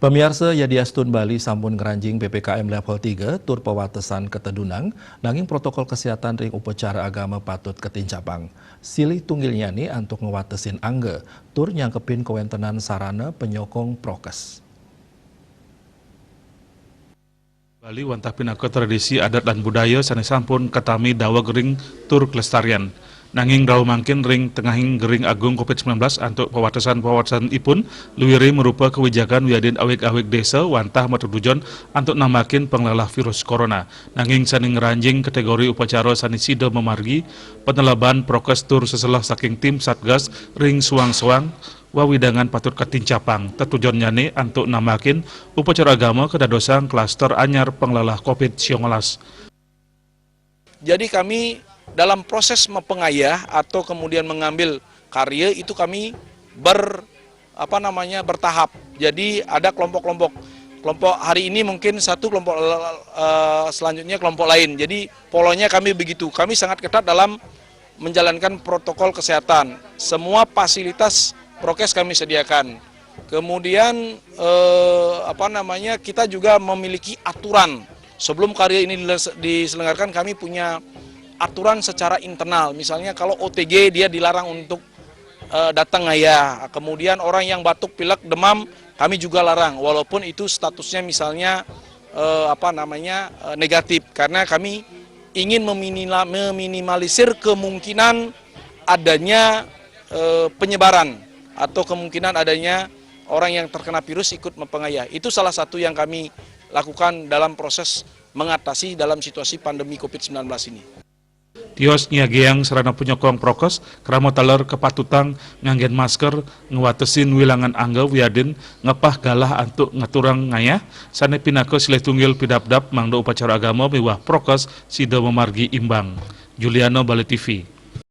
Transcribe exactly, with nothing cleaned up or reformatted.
Pamiarsa, yadiastun Bali sampun ngranjing P P K M level tiga tur pawatesan katedunang, nanging protokol kesehatan ring upacara agama patut katincapang. Silih tunggilnyane antuk ngwatesin angga tur nyangkepin kawentenan sarana panyokong prokes. Bali wantah pinaka tradisi adat lan budaya sane sampun katami daweg ring tur kelestarian. Nanging rauh mangkin ring tengahing gering agung covid sembilan belas antuk pawatesan-pawatesanipun luire marupa kawijakan wiadin awig-awig desa wantah matetujon antuk nambakin panglalah virus corona. Nanging sane ngranjing kategori upacara sane sida mamargi paneleban prokes tur seselah saking tim Satgas ring suang-suang wawidangan patut katincapang. Tetujonnyane antuk nambakin upacara agama kadadosang klaster anyar panglalah covid sembilan belas. Jadi kami dalam proses mapangayah atau kemudian mengambil karya itu kami ber apa namanya bertahap. Jadi ada kelompok-kelompok. Kelompok hari ini mungkin satu kelompok, eh, selanjutnya kelompok lain. Jadi polanya kami begitu. Kami sangat ketat dalam menjalankan protokol kesehatan. Semua fasilitas prokes kami sediakan. Kemudian eh, apa namanya kita juga memiliki aturan. Sebelum karya ini diles- diselenggarakan, kami punya aturan secara internal. Misalnya kalau O T G dia dilarang untuk eh, datang ngayah. Kemudian orang yang batuk, pilek, demam, kami juga larang walaupun itu statusnya misalnya eh, apa namanya eh, negatif, karena kami ingin meminila- meminimalisir kemungkinan adanya eh, penyebaran atau kemungkinan adanya orang yang terkena virus ikut mapangayah. Itu salah satu yang kami lakukan dalam proses mengatasi dalam situasi pandemi covid sembilan belas ini. Tios nyiagiang sarana panyokong prokes, krama taler kapatutang nganggen masker, ngwatesin wilangan angga wiadin ngepah galah antuk ngaturang ngayah, sane pinaka silih tunggil pidabdab mangda upacara agama miwah prokes sida mamargi imbang. Juliano, Bali T V.